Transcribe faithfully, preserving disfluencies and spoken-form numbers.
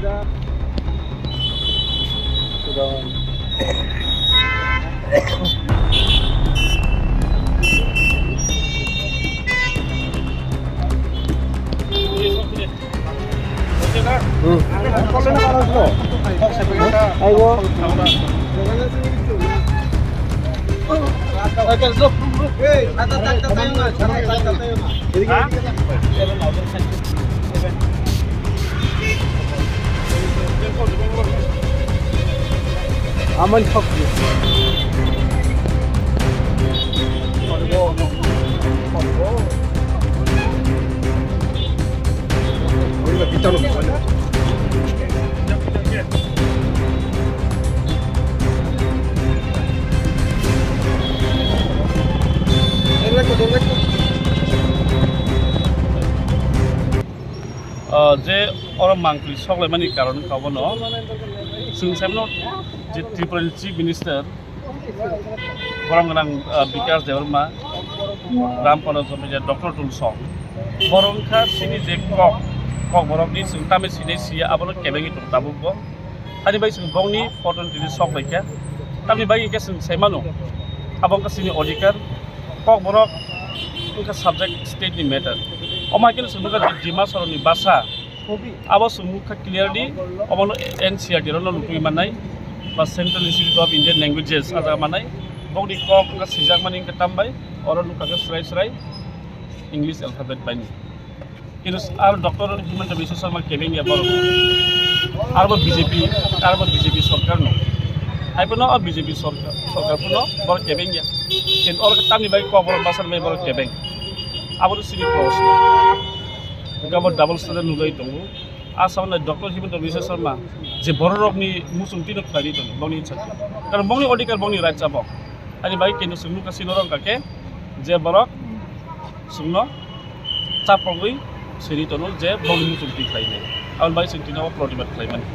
Hmm. Aibo. Amani thok. Ah, je oro mangpili soklaimani karon wngkha obono. Chwng saimano je Tripura ni Chief Minister, borom gwnang, ah, Bikash Debbarma, Ram Pala Jamija, Doctor Tulsong. Borok wngkha chini je kok, kok borokni chwng tamni sinai siya, abono kebengwi tong tabukbo. Ani bai chwng bongni photo tini sok laikha. Tamni bai hwnkhe chwng saimano, abo wngkha chini odhikar. Kok borok wngkha subject state ni matter. Omo hai kheno chwng nukha je Dima Soroni basa. Abo chwng nukha clearly, omono N C E R T rono lutui mannai, ba Central Institute of Indian Languages ah jaga mannai. Bongni kok wngkha swijak mani wngkha tambai, oro nukha khe srai srai English alphabet bai ni. Kintu ar Doctor Himanta Biswa Sarma kebeng ya borok. Arbo B J P, arbo B J P sorkar no. Hai phano o B J P sorkar, sorkar phano borok kebeng ya. Kintu oro tamni bai kok borok basa bai borok kebeng. Abo to sini cross. Gabo double standard nugwi tongo. A samani Doctor Himanta Biswa Sarma je borok rokni muchung tino khlai tongo, bongni hinsa. Karon bongni odhikar, bongni right chabo. Ani bai kintu chwng nukha sini oro wngkha khe je borok chwngno chaprogwi siri tono je bongni muchung twi khlainai. Aboni bai chwng tini o protibad khlaimani.